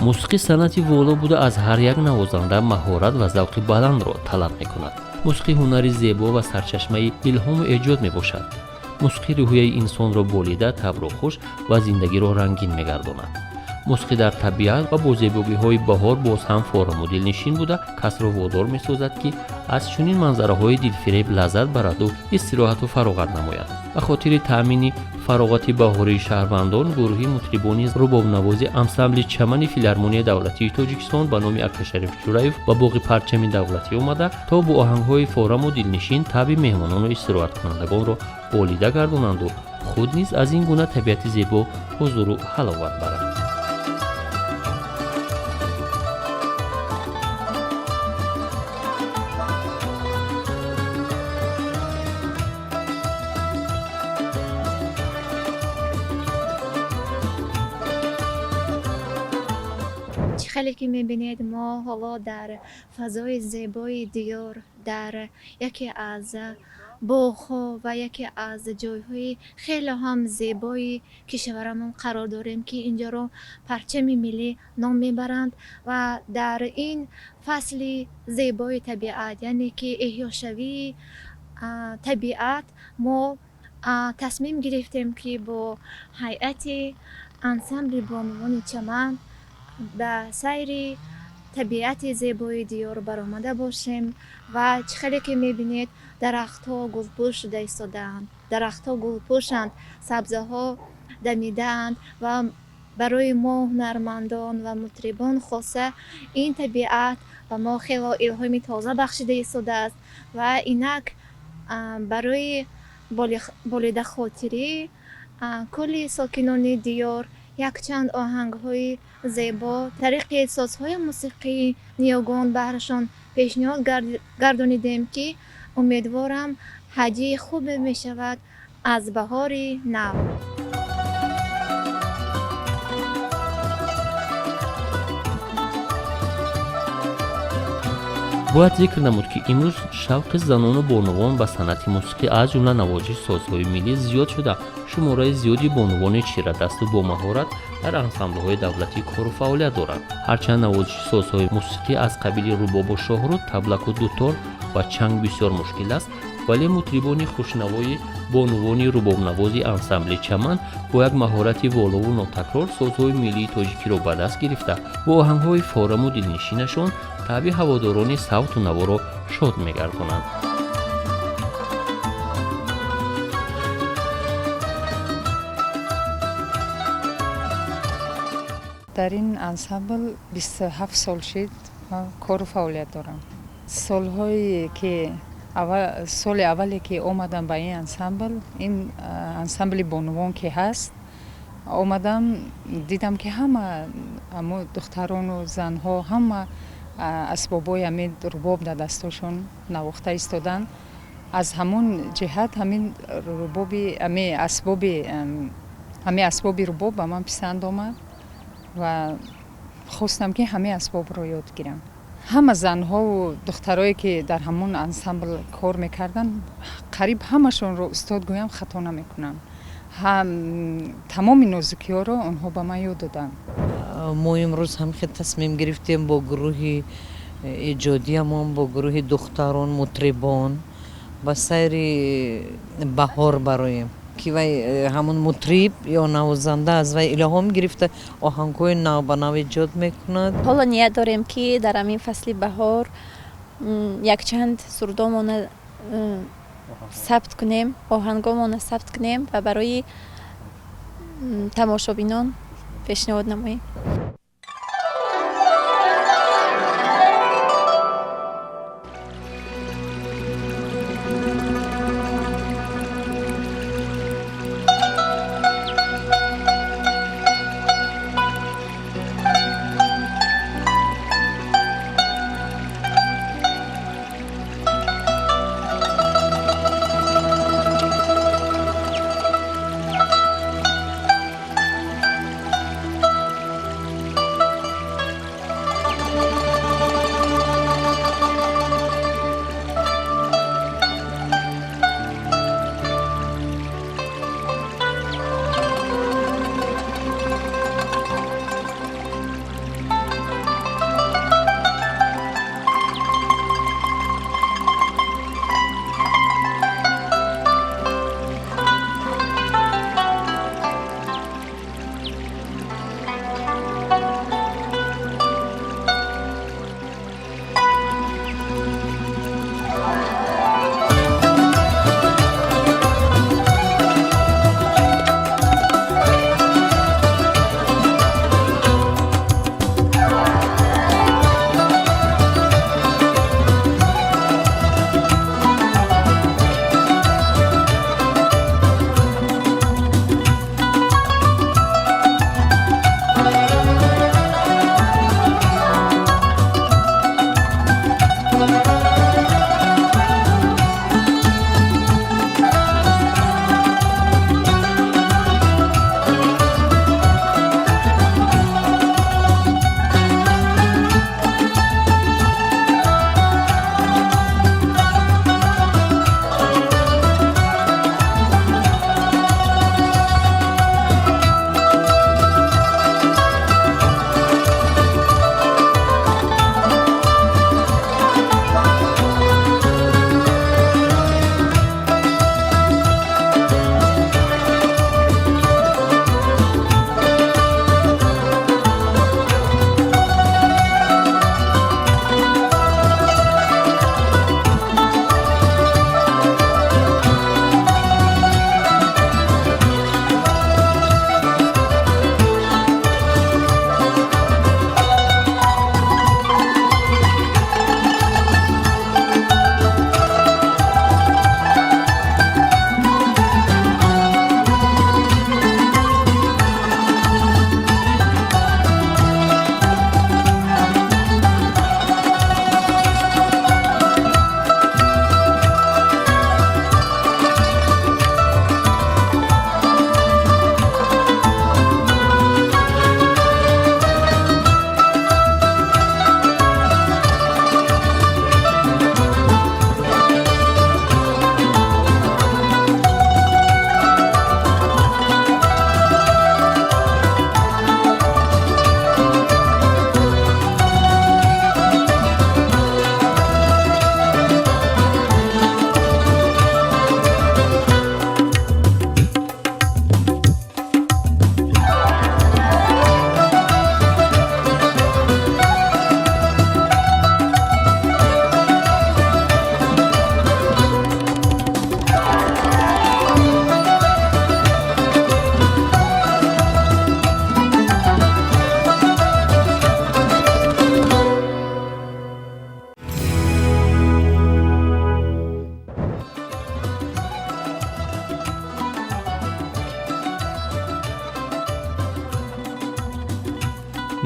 Мусиқӣ санъати воло буда, аз ҳар як навозанда маҳорат ва завқи баландро талаб мекунад. Мусиқӣ ҳунари зебо ва сарчашмаи илҳому эҷод мебошад. Мусиқӣ рӯҳияи инсонро болида, табъро хуш ва зиндагиро рангин мегардонад. Мусиқӣ дар табиат ва бо зебогиҳои баҳор боз ҳам фораму дилнишин буда, касро водор месозад, ки аз чунин манзараҳои дилфиреб лаззат бараду истироҳату фароғат намояд. Ба хотири таъмини фароғати баҳории шаҳрвандон, гурӯҳи мутрибони рубобнавози ансамбли Чамани Филармонияи давлатии Тоҷикистон ба номи Акашариф Ҷураев ба боғи Парчами давлатӣ омада, то бо оҳангҳои фораму дилнишин табъи меҳмонону истироҳаткунандагонро болида гардонанду худ низ аз ин гуна табиати зебо ҳузуру ҳаловат баранд. Чӣ хеле ки мебинед, мо ҳоло дар фазои зебои диёр, дар яке аз боғҳо ва яке аз ҷойҳои хеле ҳам зебои кишварамон қарор дорем, ки инҷоро Парчами миллӣ ном мебаранд. Ва дар ин фасли зебои табиат, яъне ки эҳёшавии табиат, мо тасмим гирифтем, ки бо ҳайати ансамбли бонувони Чаман ба сайри табиати зебои диёр баромада бошем. Ва чӣ хеле ки мебинед, дарахтҳо гулпӯш шуда истодаанд, дарахтҳо гулпӯшанд, сабзаҳо дамидаанд ва барои мо, ҳунармандон ва мутрибон хоса, ин табиат ба мо хело илҳоми тоза бахшида истодааст. Ва инак барои болидахотирӣ кулли сокинони диёр якчанд оҳангҳои зебо тариқи созҳои мусиқии ниёгон баҳрашон пешниҳод гардонидем, ки умедворам, ҳадияи хубе мешавад аз баҳори нав. Бояд зикр намуд, ки имрӯз шавқи занону бонувон ба санъати мусиқӣ, аз ҷумла навозиши созҳои миллӣ, зиёд шуда, шумораи зиёди бонувони чирадасту бомаҳорат дар ансамблҳои давлатӣ кору фаъолият доранд. Ҳарчанд навозиши созҳои мусиқӣ аз қабили рубобу шоҳруд, таблаку дутор ва чанг бисёр мушкил аст, вале мутрибони хушнавои бонувони рубобнавози ансамбли Чаман бо як маҳорати волову нотакрор созҳои миллии тоҷикиро ба даст гирифта, бо оҳангҳои фораму дилнишинашон табъи ҳаводорони савту наворо шод мегардонанд. Дар ин ансамбл 27 сол шид, ман кору фаъолият дорам. Солҳое ки, соли аввале ки омадам ба ин ансамбл, ин ансамбли бонувон ки ҳаст, омадам, дидам, ки ҳама амо духтарону занҳо ҳама асбобҳои ҳамин рубоб дар дастошон навохта истоданд. Аз ҳамон ҷиҳат ҳамин рубоби, ҳамин асбоби рубоб ба ман писанд омад ва хостам, ки ҳамин асбобро ёд гирам. Ҳама занҳову духтарое ки дар ҳамон ансамбл кор мекарданд, қариб ҳамашонро устод гӯям, хато намекунам. Тамоми нозукиҳоро онҳо ба ман ёд доданд. Мо имрӯз ҳам хел тасмим гирифтем бо гурӯҳи эҷодиямон, бо гурӯҳи духтарон мутрибон ба сайри баҳор бароем, ки вай ҳамон мутриб ё навозанда аз вай илҳом гирифта, оҳангҳои навбанав эҷод мекунад. Ҳоло ният дорем, ки дар ҳамин фасли баҳор якчанд сурудомона сабт кунем, оҳангомона сабт кунем ва барои тамошобинон пешниҳод намоем.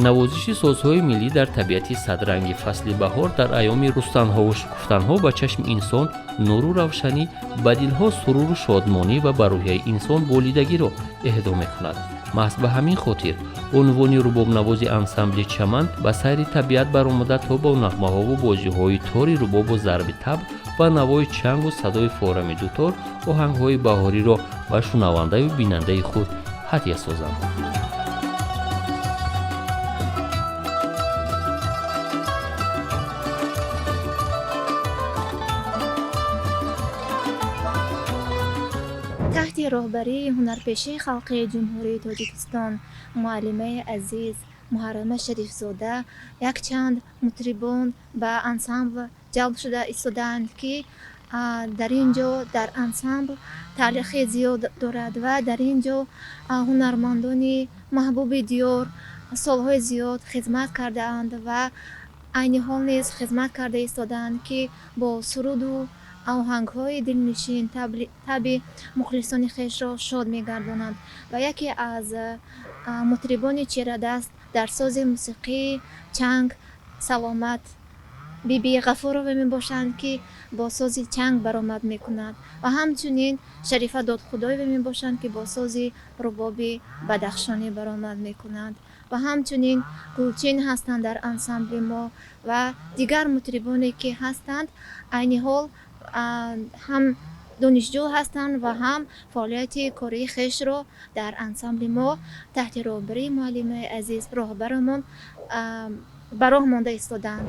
Навозиши созҳои миллӣ дар табиати садранги фасли баҳор дар айёми рустанҳову шукуфтанҳо ба чашми инсон нуру равшанӣ, ба дилҳо суруру шодмонӣ ва ба рӯҳияи инсон болидагиро эҳдо мекунад. Маҳз ба ҳамин хотир унвони рубобнавози ансамбли «Чаман» ба сайри табиат баромада, то бо нағмаҳову бозиҳои тори рубобу зарби табл ва навои чангу садои форами дутор оҳангҳои баҳориро ба шунавандаю бинандаи худ ҳадя созанд. Таҳти роҳбарии ҳунарпешаи халқии Ҷумҳурии Тоҷикистон, муаллимаи азиз Муҳаррама Шарифзода, якчанд мутрибон ба ансамбл ҷалб шуда истодаанд, ки дар ин ҷо дар ансамбл таърихи зиёд дорад ва дар ин ҷо ҳунармандони маҳбуби диёр солҳои зиёд хизмат кардаанд ва айни ҳол низ хизмат карда истодаанд, ки бо суруду оҳангҳои дилнишин таби мухлисони хешро шод мегардонанд. Ва яке аз мутрибони чирадаст дар сози мусиқии чанг Саломат Биби Ғафурова мебошанд, ки бо сози чанг баромад мекунад, ва ҳамчунин Шарифа Додхудоева мебошанд, ки бо сози рубоби бадахшонӣ баромад мекунанд, ва ҳамчунин Гулчин ҳастанд дар ансамбли мо ва дигар мутрибоне, ки ҳастанд, айни ҳол ҳам донишҷӯ ҳастанд ва ҳам фаъолияти кории хешро дар ансамбли мо таҳти роҳбарии муаллимаи азиз, роҳбарамон, ба роҳ монда истодаанд.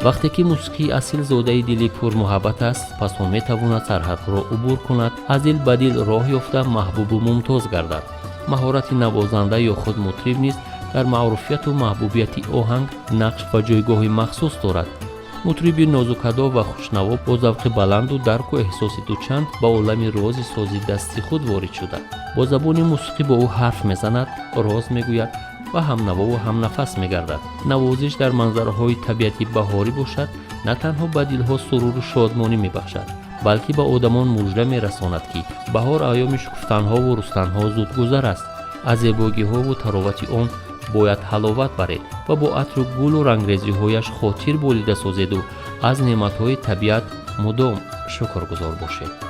Вақте ки мусиқии асил зодаи дили пурмуҳаббат аст, пас он метавонад сарҳадҳоро убур кунад, аз дил ба дил роҳ ёфта, маҳбубу мумтоз гардад. Маҳорати навозанда ё худ мутриб низ дар маъруфияту маҳбубияти оҳанг нақш ва ҷойгоҳи махсус дорад. Мутриби нозукадо ва хушнаво бо завқи баланду дарку эҳсоси дучанд ба олами рози сози дасти худ ворид шуда, Бо забони мусиқӣ бо ӯ ҳарф мезанад, роз мегӯяд ва ҳамнавову ҳамнафас мегардад. Навозиш дар манзараҳои табиати баҳорӣ бошад, на танҳо ба дилҳо суруру шодмонӣ мебахшад, балки ба одамон мужда мерасонад, ки баҳор айёми шукуфтанҳову рустанҳо зудгузар аст. Аз зебогиҳову таровати он бояд ҳаловат баред ва бо атру гулу рангрезиҳояш хотир болида созеду аз неъматҳои табиат мудом шукргузор бошед.